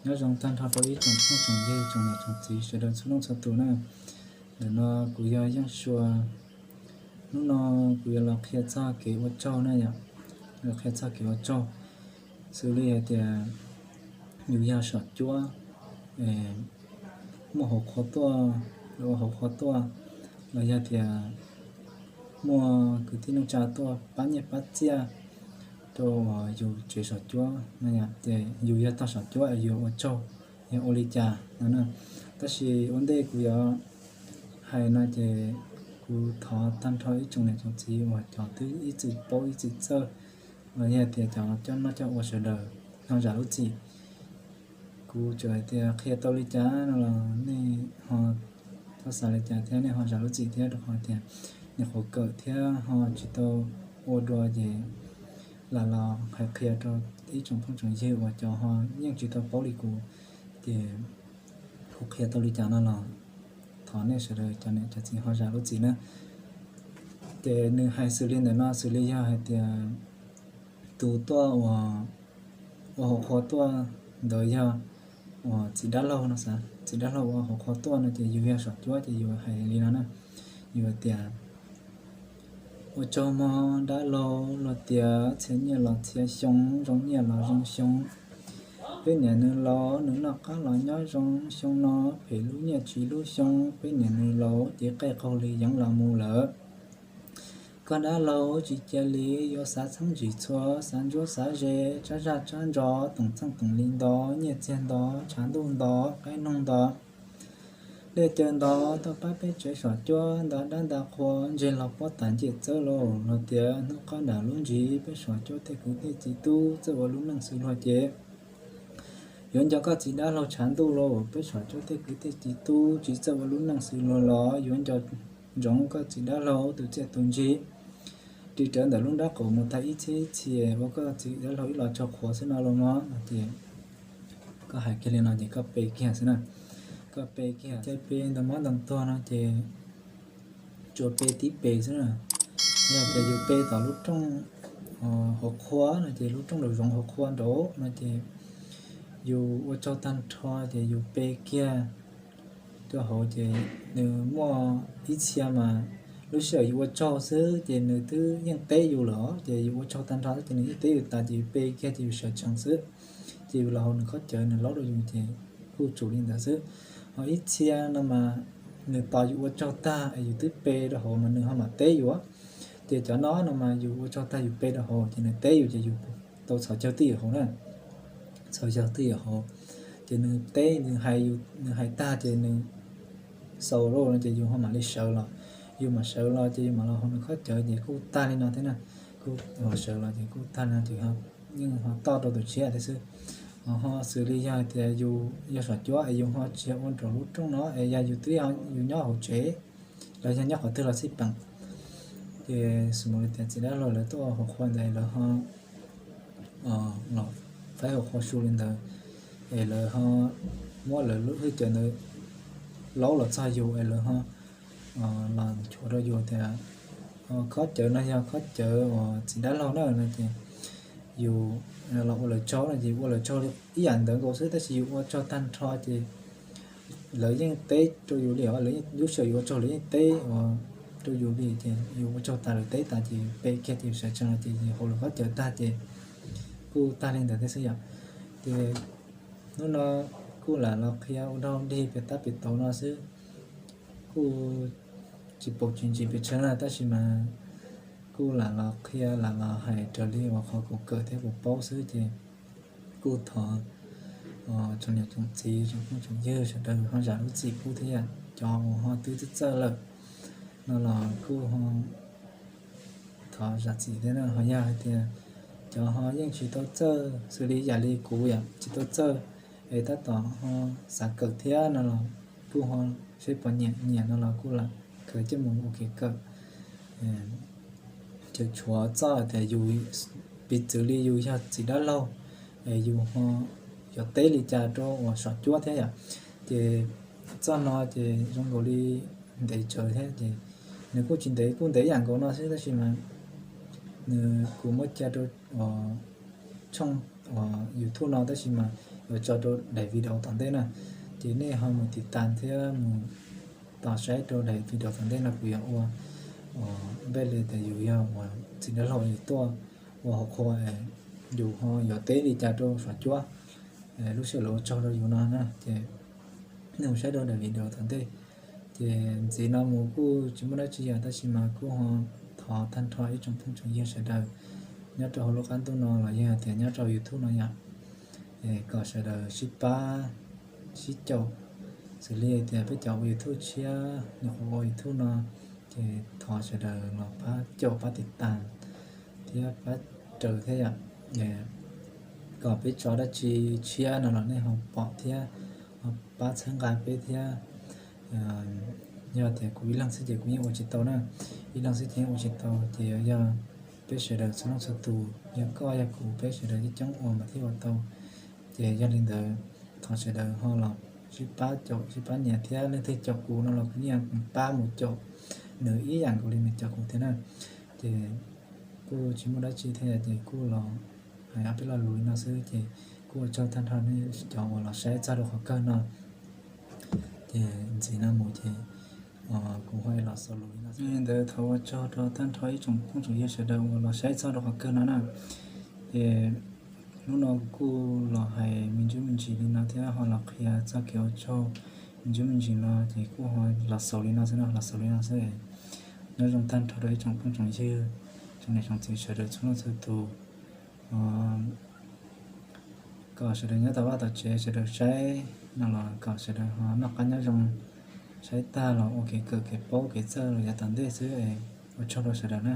Nyob zoo tag nrho rau ib tsoom phooj tsoom ywg tsoom niam tsoom txiv sawv daws txhua leej txhua tus na. Ntawm no kuv yog Yeej Sua. Hnub no kuv yuav los qhia txog kev ua tsaug na yom. Los qhia txog kev ua tsaug, xws li hais tias yus yog saum cuab, muaj hauv qhua tuaj, los ua hauv qhua tuaj, los yog tias muaj kwv tij neej tsa tuaj pab nyiaj pab txiaj rau uas yus tsev saum cuab no, ces yus yog tog saum cuab es yus ua tsaug yog ua li cas no na. Tab sis ua ntej kuv yuav hais no ces kuv thov tag nrho ib tsoom niam tsoom txiv uas cov twb ib txwm paub ib txwm txawj, los yog tias cov coj noj coj ua sawv daws ho zam lub txim. Kuv tsuas hais tias qhia tau li cas no los nej ho txhob xav li cas thiab nej ho zam lub txim thiab, rau qhov tias nyuam qhuav kawm thiab ho tsis tau ua dua ces lam los hais qhia rau ib tsoom phooj tsoom ywg uas cov ho yeej tsis tau paub li kuv, ces kuv qhia tau li cas no los thov nej sawv daws cov niam cov txiv ho zam lub txim na. Ces nws hais xws li ntawm no, xws li yog hais tias tus tuaj ua hauv qhua tuaj ntawd yog uas txiv dab laug no xav, txiv dab laug ua hauv qhua tuaj no ces yus yog saum cuab ces yus hais li no na. Yus hais tias, ua tsaug mog dab laug, luag tias txhiab nyiaj los txhiab xyoo, zoo nyiaj los zoo xyoo. Peb niam nws laus nws noj qab los nyob zoo, xyoo no phem lub nyiaj tsis lub xyoo, peb niam nws laus ces qaij qaug li yeev los mus lawm. Koj dab laug tsis cia li yuav xav txheeb ntsis txhua, xav ntsuab xav ze, tsab zaj tsab ntso, toom txheej toom li nto, nyiaj txiag nto, tshav ntuj nto, qaib noog nto, dej cawv nto, tuaj pab peb tsev saum cuab nta dab nta qhua, ntseg los pob tas ncej txawb lauj. Luag tias hnub qab nram lub ntsis, peb saum cuab tej kwv tej txiv tub txawj ua lub neej xws luag ces yuav nco koj txiv dab laug tshav ntuj lauj. Peb saum cuab tej kwv tej txiv tub tsis txawj ua lub neej xws luag los yuav nco ntsoov koj txiv dab laug tus txiaj tus ntsig. Ris rawv ntawm lub nrab qaum mus tag ib txhiab ib txhia ua koj txiv dab laug ib los tsaug qhuav xwb no los mog no ces koj hais kiag li no ces koj pe kiag xwb na. Koj pe kiag ces pe ntau mob ntau tuag no ces tsuas pe tib pe xwb na. Yog tias yus pe tom lub rooj hauv qhua no ces lub rooj nraum zoov hauv qhua nraud no ces yus ua tsaug tag nrho ces yus pe kiag rau hauv ces nws muaj ib txhia mas lub sij hawm yus ua tsaug xwb ces nws twb yeej teb yus lawm, ces yus ua tsaug tag nrho xwb ces nws yeej teb yus tas ces yus pe kiag ces yus sawv tsees xwb, ces yus los hauv nws qhov cawv nws laub rau yus ces kuj tsum li ntawd xwb. Ho ib txhia no mas nws tos yus ua tsaug tag es yus twb pe rau hauv mas nws ho mam teb yus. Ces cov no no mas yus ua tsaug tag yus pe rau hauv ces nws teb yus ces yus tau txhos caug twj ywm hauv na, txhos caug twj ywm hauv. Ces nws teb nws hais, nws hais tag ces nws xaus lawm no ces yus ho mam li sawv los, yus mam sawv los ces yus mam los hauv nws qhov cawv ces kuj tag li no thiab na. Kuj sawv los ces kuj tag li no ces yeej ho toj rau tus tshiab thiab xwb. Ho xws li yog tias yus yog saum cuab es yus ho tsis ua nraum lub rooj no es yog yus twb yus nyob hauv tsev los yog nyob qhov twg los xij peem, ces xws li tias txiv dab laug lawv tuaj hauv qhua ntawd lawv ho los faib hauv qhua su li ntawd es lawv ho muab lawv lub hwj cawv ntawd laub los txog yus es lawv ho los chuav rau yus tias khob cawv no yog khob cawv uas txiv dab laug na no ces yus los ua lawv tsaug no ces ua lawv tsaug li ib yam ntawd nkaus xwb tab sis yus ua tsaug tag nrho ces lawv yeej teb rau yus li os, lub sij hawm yus ua tsaug lawv yeej teb rau yus li ces yus ua tsaug tas lawv teb tas ces yus pe kiag ces yus sawv tsees los ces yus hauv lawv khob cawv tag ces kuj tag li ntawd thiab xwb yom. Ces hnub no kuj lam los qhia ua dog dig pem tab pem tauv no xwb, kuj tsis paus tsis ntsis pes tsawg na tab sis mas kuj lam los qhia lam los hais raws li uas qhov kuv kawm thiab kuv paub xwb ces kuj thov tsoom niam tsoom txiv tsoom phooj tsoom ywg sawv daws ho zam lub txim pub thiab yom. Cov uas ho twb txawj txawj lawm no los kuj ho thov zam txim thiab na. Ho yog hais tias cov ho yeej tsis tau txawj xws li yam li kuv yom, tsis tau txawj es tab tom ho xav kawm thiab no los kuj ho seb puas nyiam nyiam no los kuj lam khaws coj mus ua kev kawm. Ces tshuav txoj tias yus, piv txwv li yus yog txiv dab laug es yus ho yuav teb li cas rau uas saum cuab thiab yom. Ces txoj no ces zoo nkaus li ntev tsawv thiab ces nws kuj tsis ntev, kuj ntev ib yam nkaus no xwb tab sis mas nws kuv muab cia rau uas tshooj YouTube no tab sis mas yuav tso rau daim video tom ntej na. Ces nej ho mus tiv tas thiab mus tos saib rau daim video tom ntej no kuv yuav ua npej li tias yus yog uas txiv dab laug yus tuaj ua hauv qhua, yus ho yuav teb li cas rau saum cuab, lub sij hawm lawv ua tsaug rau yus no na. Ces nej mus saib rau daim video tom ntej. Ces ntxiv no mus kuj tsis muaj dab tsi yog tab sis mas kuj ho thov tag nrho ib tsoom phooj tsoom ywg sawv daws nyob rau hauv lub qab ntuj no los yog tias nyob rau YouTube no yom, kom sawv daws sib pab sib caum. Xws li tias peb cov ua YouTube tshiab, nyuam qhuav ua YouTube no, ces thov sawv daws los pab caum pab tiv tas thiab pab raws thiab yom, kom peb tso dab tsi tshiab no los nej ho pom thiab ho pab txhawb nqa peb thiab. Yog tias kuv ib leeg xwb ces kuv yeej ua tsis tau na, ib leeg xwb ces yeej ua tsis tau ces yog peb sawv daws txhua leej txhua tus, yog koj yog kuv peb sawv daws coob coob ua mas thiaj ua tau. Ces yog li ntawd thov sawv daws ho los sib pab caum sib pab nyiam thiab leej twg caum kuv no los kuv yeej pab mus caum nws ib yam nkaus li nws caum kuv thiab na. Ces kuj tsis muaj dab tsi thiab ces kuj los hais ob peb lo lus li no xwb ces kuj ua tsaug tag nrho nej cov uas los saib txog rau qhov kawg no. Ces ntxiv no mus ces kuv ho los xaus lus li no xwb. Li ntawd thov ua tsaug rau tag nrho ib tsoom phooj tsoom ywg sawv daws uas los saib txog rau qhov kawg no na. Ces hnub no kuv kuj los hais me ntsuj me ntsis li no thiab ho los qhia txog kev ua tsaug me ntsuj me ntsis no ces kuj ho los xaus li no xwb no, los xaus li no xwb. Nyob zoo tag nrho rau ib tsoom phooj tsoom ywg, tsoom niam tsoom txiv sawv daws txhua leej txhua tus, kom sawv daws nyob tau vaj tau tsev, sawv daws saib no los kom sawv daws ho noj qab nyob zoo, saib tag los ua kev kawm kev paub kev txawj los yav tom ntej xwb. Ua tsaug rau sawv daws na.